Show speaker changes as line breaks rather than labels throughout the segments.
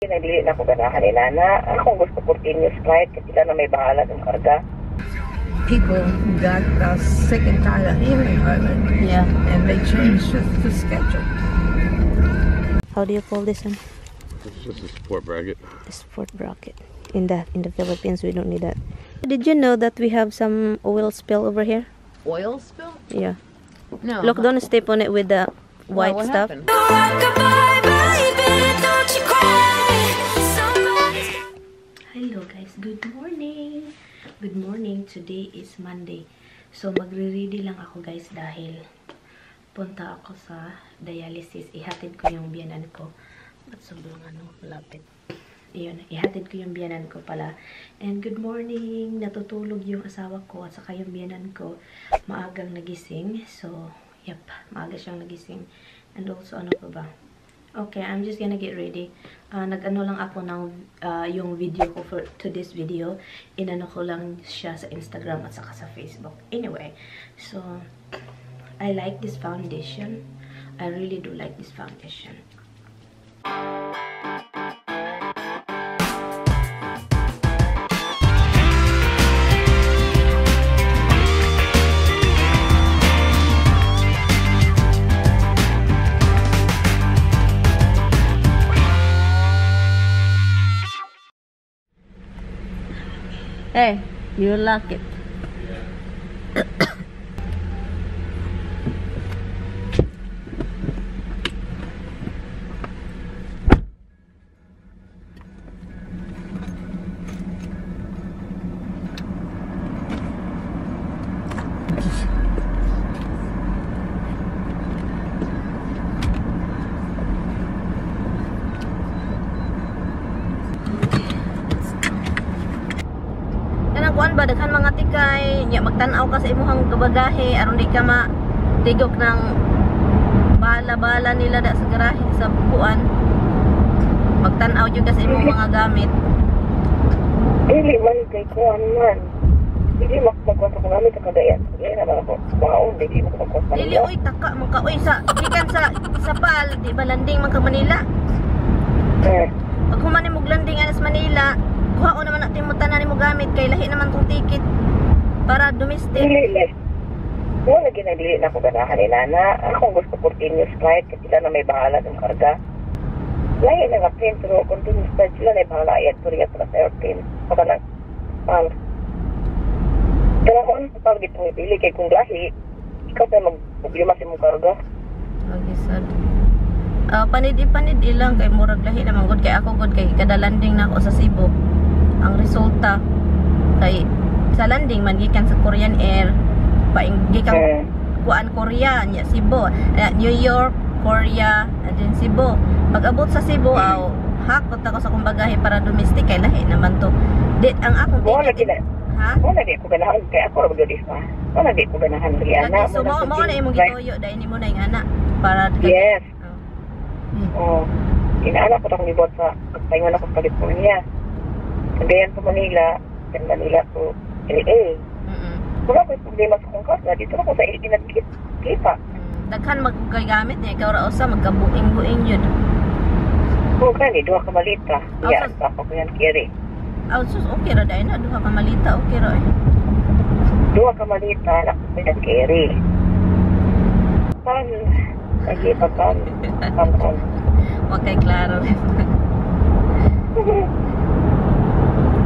Nagdili na ko ganahan ni Nana. Akong gusto continuous flight kasi sila na may bahala ng karga.
People got sick and tired of hearing of it.
Yeah.
And they changed the schedule.
How do you call this one?
It's just a support bracket.
The support bracket. In the Philippines, we don't need that. Did you know that we have some oil spill over here?
Oil spill?
Yeah.
No.
Look, don't step on it with the white
What
stuff.
happened?
Hello guys, good morning. Good morning. Today is Monday. So magre-ready lang ako guys dahil punta ako sa dialysis. Ihatid ko yung biyanan ko. At sobrang ano, malapit. Iyon, ihatid ko yung biyanan ko pala. And good morning. Natutulog yung asawa ko at saka yung biyanan ko. Maagang nagising. So, yep, maaga siyang nagising. And also, ano pa ba? Okay, I'm just gonna get ready. Nag-ano lang ako ng yung video ko for to this video. Inano ko lang siya sa Instagram at saka sa Facebook. Anyway, so I like this foundation. I really do like this foundation. Hey, you like it.
Yeah.
Kuan ba daghan mga tikay nya magtan-aw ka sa imong bagahe aron di ka matigok ng bala-bala nila da sa garahe sa kuan. Magtan-aw jud ka sa imong mga gamit.
Dili man kay kuan man. Dili makapagkuan sa gamit sa Cagayan. Dili na man ako. Baon dili mo makapagkuan.
Dili oy taka man ka oy sa gikan sa Pal, di ba landing man ka Manila?
Eh.
Pag human nimo landing anas Manila, kuha naman natin mo tanan nimo gamit kay lahi naman tong ticket para domestic.
Dili. Wala ginadili na ko ganahan ni Nana. Akong gusto continuous flight kasi sila na may bahala ng karga. Lahi na nga plane pero continuous flight sila na may bahala ayat pero yato na sa airplane. Baka na pero kung ano pag dito pili kay kung lahi ikaw pa mag-problema sa imong karga.
Okay, sad. Panid-panid ilang kay murag lahi naman gud kay ako gud kay kada landing na ako sa Cebu. Ang resulta kay sa landing man gikan sa Korean Air paing gikan kuan Korea nya Cebu, New York, Korea, and then Cebu. Pag abot sa Cebu aw hakot ako sa akong bagahe para domestic kay lahi naman to. Di ang akong ticket. Ha?
Wala di ko ganahan kay ako ra gyud isa. Wala di ko ganahan diri ana.
So mao na imong gituyo dai nimo na ing ana para
yes. Oh. Inaana ko tong libot sa pagpaingon ako sa California. Cagayan to Manila, then Manila to LA. Wala ko'y problema sa kong karga. Dito ako sa LA nagkita.
Daghan magkagamit niya. Ikaw ra usa magkabuing-buing yun.
Oo, gani. Duha ka malita. Yeah, sa ako yan, kiri.
Oh, sus, okay ra dahil na. Duha ka malita, okay ra eh.
Duha ka malita, ako yan, kiri. Pan, lagi pa pan. Pan, pan.
Okay, klaro.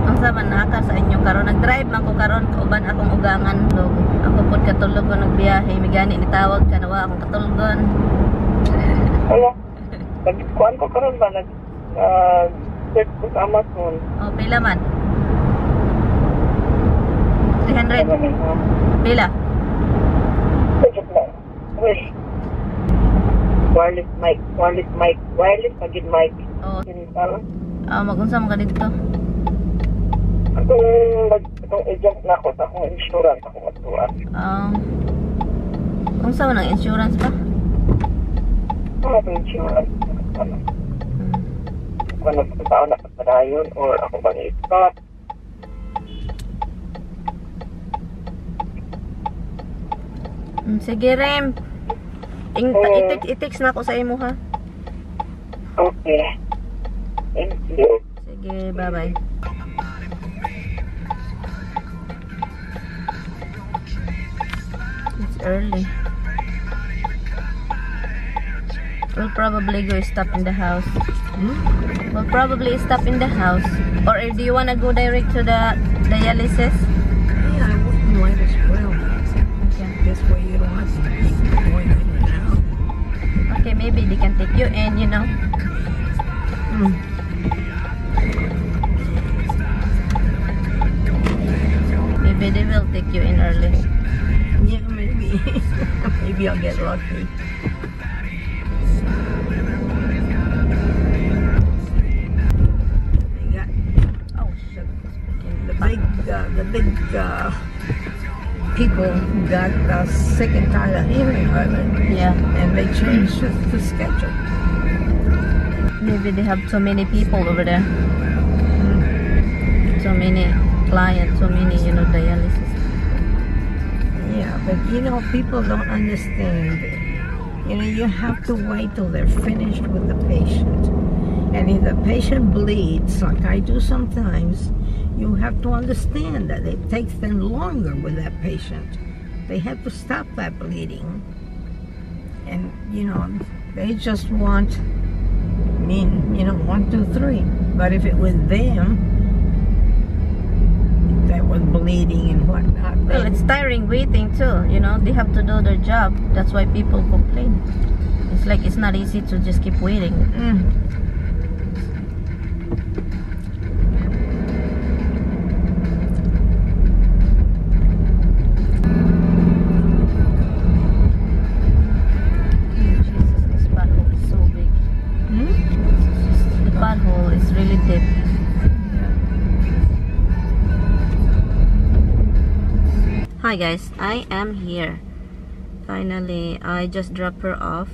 Ang sama na ka sa inyo karon nag-drive man ko karon kauban akong ugangan log. Ako pud katulog ko nagbiyahe, migani ni tawag ka nawa akong katulgon.
Wala. Nagkuan ko karon ba nag search ko sa Amazon.
Oh, pila man? 300. Pila?
Wireless mic, wireless mic, wireless pagid mic.
Oh. Ah, magunsa man ka dito?
Akong agent na ako sa akong insurance akong atuan.
Unsa man ang insurance ba?
Ano ang insurance? Kung ano sa tao na pagpadayon or ako bang i-stop.
Sige, Rem. I-text na ako sa imo ha.
Okay. Thank you.
Sige, bye-bye. It's early. We'll probably go stop in the house.
Hmm?
We'll probably stop in the house. Or do you want to go direct to the dialysis?
Yeah, I wouldn't, might as well.
Okay.
This way you don't have to keep going in and out.
Okay, maybe they can take you in. Maybe they will take you in early.
Yeah, maybe. Maybe I'll get lucky. They got
Oh shit!
the big people got sick and tired of hearing of it.
Yeah.
And they changed the schedule.
Maybe they have so many people over there. So many clients, so many, dialysis.
Yeah, but people don't understand. You have to wait till they're finished with the patient. And if the patient bleeds, like I do sometimes, you have to understand that it takes them longer with that patient. They have to stop that bleeding. And, they just want, I mean, 1, 2, 3. But if it was them that was bleeding and whatnot,
Well, it's tiring waiting too, they have to do their job. That's why people complain. It's like it's not easy to just keep waiting. Jesus, this pothole is so big.
Hmm?
The pothole is really deep. Hi guys, I am here. Finally, I just dropped her off.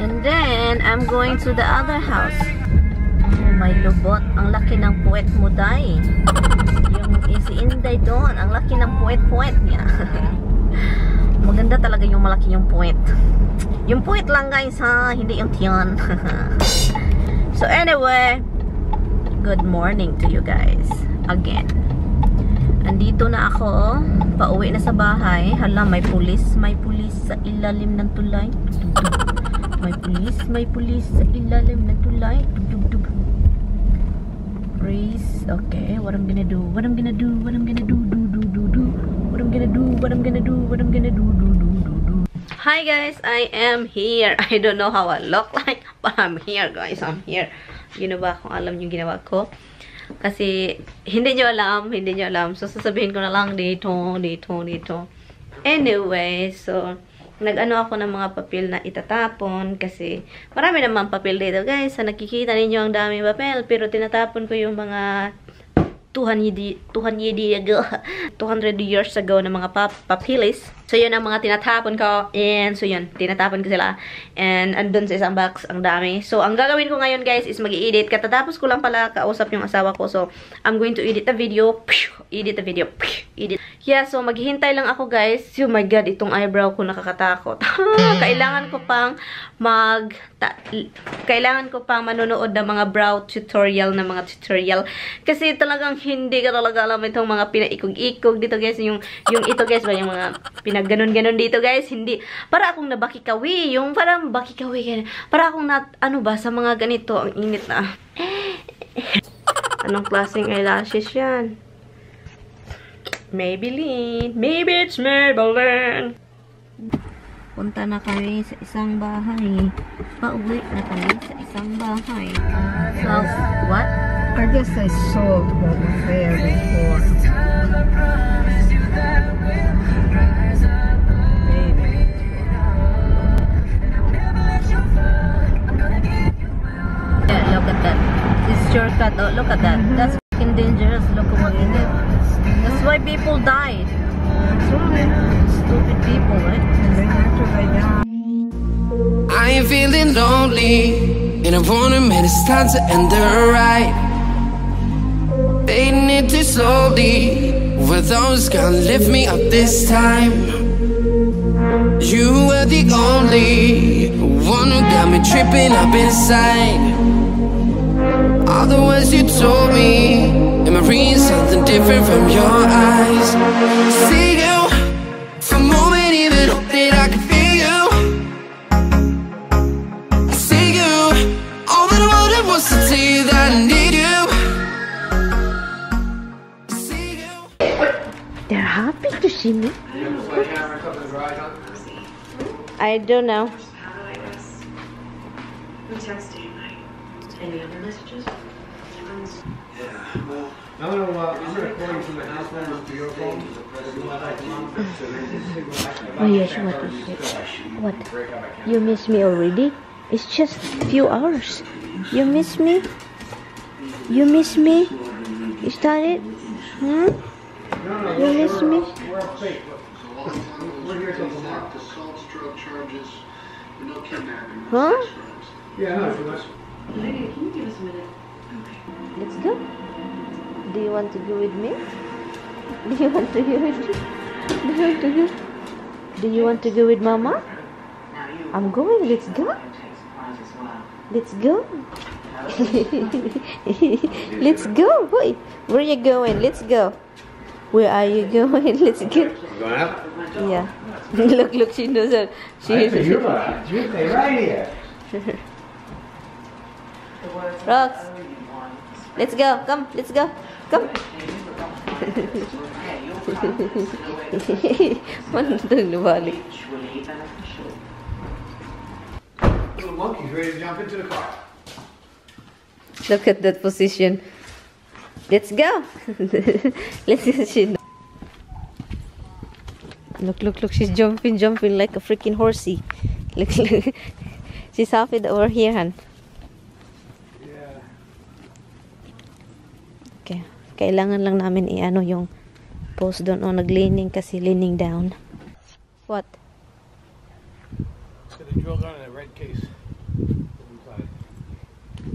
And then, I'm going to the other house. Oh my lubot, ang laki ng puwet mo, day. Yung si Inday doon, ang laki ng puwet-puwet niya. Maganda talaga yung malaki yung puwet. Yung puwet lang guys ha, hindi yung tiyan. So anyway, good morning to you guys again. Andito na ako, pauwi na sa bahay. Hala, may pulis sa ilalim ng tulay. May pulis sa ilalim ng tulay. Dug, dug, dug. Race. Okay, what I'm gonna do? What I'm gonna do? What I'm gonna do? Do do do do. What I'm gonna do? What I'm gonna do? What I'm gonna do? Do do do do. Hi guys, I am here. I don't know how I look like, but I'm here guys. I'm here. You know ba kung alam yung ginawa ko? Kasi hindi nyo alam, hindi nyo alam. So sasabihin ko na lang dito, dito, dito. Anyway, so nag-ano ako ng mga papel na itatapon kasi marami naman papel dito guys. Sa nakikita ninyo ang daming papel, pero tinatapon ko yung mga 200 ago, 200 years ago na mga papilis. So yun ang mga tinatapon ko, and so yun, tinatapon ko sila. And andun sa isang box, ang dami. So ang gagawin ko ngayon guys is mag-i-edit. Katatapos ko lang pala kausap yung asawa ko. So I'm going to edit a video. Edit a video. Edit. Yeah, so maghihintay lang ako guys. Oh my God, itong eyebrow ko nakakatakot. Kailangan ko pang manonood ng mga brow tutorial na mga tutorial. Kasi talagang hindi ka talaga alam itong mga pinaikog-ikog dito guys. Yung ito guys ba, yung mga pinagganon-ganon dito guys. Hindi. Para akong nabakikawi. Yung parang bakikawi. Para akong na, ano ba, sa mga ganito. Ang init na. Anong klaseng eyelashes yan? Maybelline. Maybe it's Maybelline. Punta na kami sa isang bahay. Pauwi na kami sa isang bahay. So, what?
I guess I sold what was there before. Maybe.
Yeah, look at that. It's shortcut. Oh, look at that. That's fucking dangerous. Look at what they did. That's why people died.
That's right.
Stupid people, right?
And then after they die.
I ain't feeling lonely, and I wanna admit it's time to end the ride. Fading it too slowly, with those gonna lift me up this time. You were the only one who got me tripping up inside. All the words you told me, am I reading something different from your eyes? See you for a moment, even hope that I could feel you. I see you. All that I wanted was to tell you that I need you. I see you.
They're happy to see me. I don't know.
I'm texting. Any other messages?
Yeah, well, I'm gonna call you from the house phone to your phone.
Oh yes, what is it? What? You miss me already? It's just a few hours. You miss me? You miss me? Is that it? Hmm? You miss me?
We're here till tomorrow.
Huh?
Yeah, no, too much.
Lydia, can you give us a minute? Okay.
Let's go. Do you want to go with me? Do you want to go with me? Do you want to go? Do you want to go with Mama? I'm going. Let's go. Let's go. Let's go. Wait, where are you going? Let's go. Where are you going? Let's go.
Going out?
Yeah. Look, look, she knows her. She
is. You're right here.
Rox, let's go. Come, let's go. Come.
Little monkey's ready to jump into the car.
Look at that position. Let's go. Let's see. Look, look, look. She's jumping, jumping like a freaking horsey. Look, look. She's half it over here, han.
Yeah.
Okay. Kailangan lang namin i-ano yung post doon. Oh, nag-leaning kasi leaning down. What?
So the drill gun in a red case.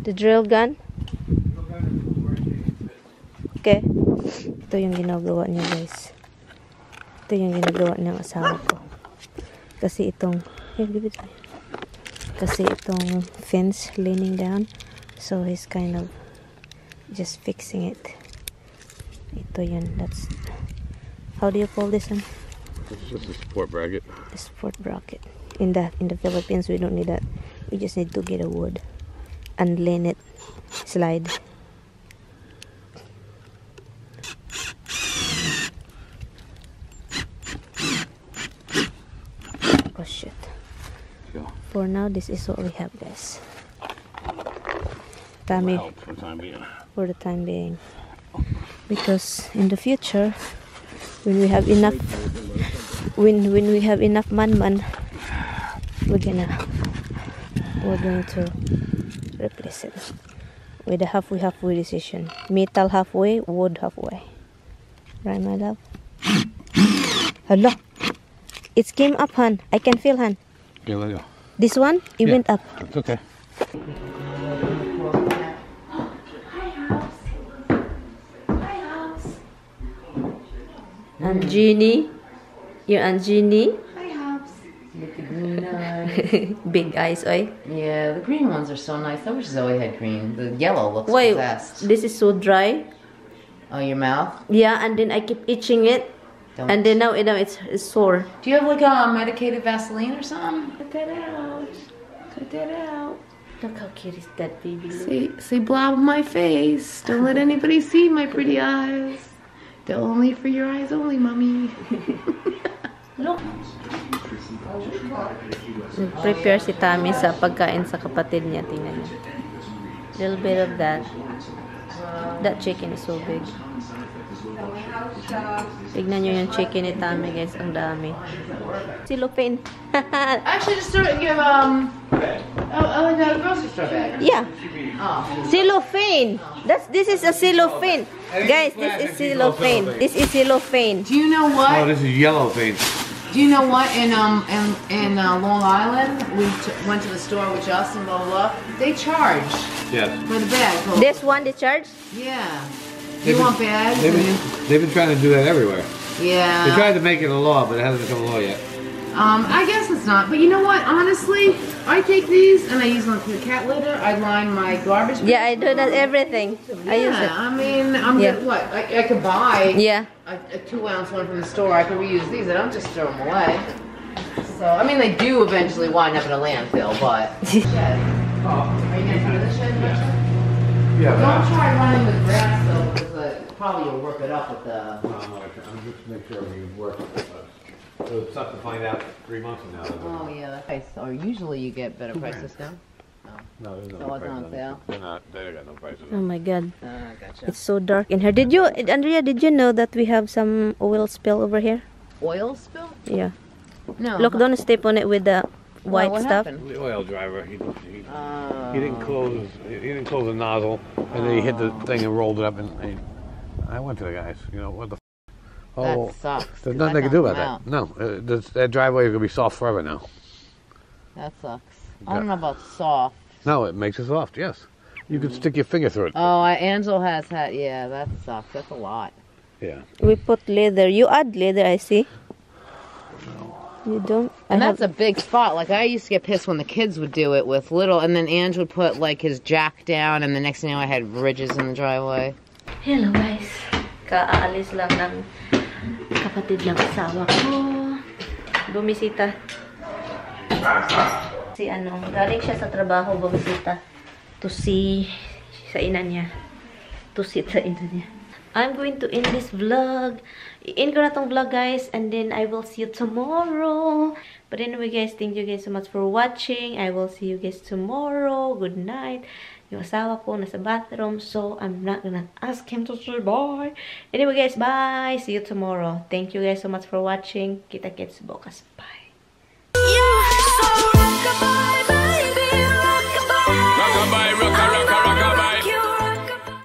The drill gun?
Drill gun in a red case.
Okay. Ito yung ginagawa niya, guys. Ito yung ginagawa ng asawa ko. Kasi itong here, give it to me. Kasi itong fence leaning down. So, he's kind of just fixing it. Ito yun. That's, how do you call this one?
It's just a support bracket.
The support bracket. In the Philippines, we don't need that. We just need to get a wood and lean it, slide. Oh shit.
Yeah.
For now, this is what we have, guys. Tommy,
for the time being.
For the time being. Because in the future, when we have enough, when we have enough man, we're going to replace it with a halfway decision. Metal halfway, wood halfway. Right, my love? Hello. It came up, han. I can feel, han.
Okay, let go.
This one, it went up.
It's okay.
Hi, Hobbs. Hi, Hobbs.
Aunt Jeannie. Your Aunt Jeannie.
Hi, Hobbs. Look at green eyes.
Big eyes, oi.
Yeah, the green ones are so nice. I wish Zoe had green. The yellow looks
Wait,
possessed.
This is so dry.
Oh, your mouth?
Yeah, and then I keep itching it.
Don't.
And then now it's sore.
Do you have like a medicated Vaseline or something?
Cut that out. Cut that out. Look how cute is that baby.
Look. Say blob my face. Don't let anybody see my pretty eyes. They're only for your eyes only, mommy.
Look. Prepare si Tommy sa pagkain sa kapatid niya. Tingnan niyo. Little bit of that. That chicken is so big. Tignan niyo yung chicken ni Tommy, guys. Ang dami. Cellophane.
Actually, just throw it. You have oh, like a grocery store bag.
Yeah.
Oh.
Cellophane. This is a cellophane. Guys, this is cellophane. This is cellophane.
Do you know what?
Oh, this is yellow paint.
Do you know what? In Long Island, we went to the store with Justin. Blah blah blah. They charge.
Yes.
For the bag.
This one they charge?
Yeah. You want bags?
They've been trying to do that everywhere.
Yeah.
They tried to make it a law, but it hasn't become a law yet.
I guess it's not. But you know what? Honestly, I take these and I use them for cat litter. I line my garbage.
Yeah, I do that everything. I use it.
I mean, I'm gonna, what? I could buy a 2-ounce one from the store. I could reuse these. I don't just throw them away. So, I mean, they do eventually wind up in a landfill, but. Shed. Are you gonna cut the shed eventually?
Yeah.
Don't try running the grass though, because probably you'll rip it up with the.
No, I'm just make sure everything works. So it's tough to find out 3 months from now.
Oh yeah, that's nice. Or usually you get better prices now.
No, there's no
So it's
prices
on
on
sale?
They're not. They got no prices.
Oh my God.
Gotcha.
It's so dark in here. Did you, Andrea, did you know that we have some oil spill over here?
Oil spill?
Yeah.
No.
Look, don't step on it with the white
What
stuff.
happened?
The oil driver, he didn't close. He didn't close the nozzle, and then he hit the thing and rolled it up. And I went to the guys. You know what the? Oh,
That sucks.
There's
'Cause
nothing
that
they can do
don't
about
come
that. No, that driveway is gonna be soft forever now.
That sucks. I don't know about soft.
No, it makes it soft. Yes, you could stick your finger through it.
Oh, Angel has had. Yeah, that sucks. That's a lot.
Yeah.
We put leather. You add leather, I see. You don't.
And
I
that's a big spot. Like, I used to get pissed when the kids would do it with little, and then Ange would put like his jack down, and the next thing you know, I had ridges in the driveway.
Hello guys. Kaalis lang ng kapatid ng asawa ko. Bumisita. Si ano, galing siya sa trabaho, bumisita to see sa ina niya. To sit sa ina niya. I'm going to end this vlog. I-end ko na tong vlog, guys, and then I will see you tomorrow. But anyway, guys, thank you guys so much for watching. I will see you guys tomorrow. Good night. Yung asawa ko nasa bathroom, so I'm not gonna ask him to say bye. Anyway, guys, bye. See you tomorrow. Thank you guys so much for watching. Kita-kits bukas. Bye.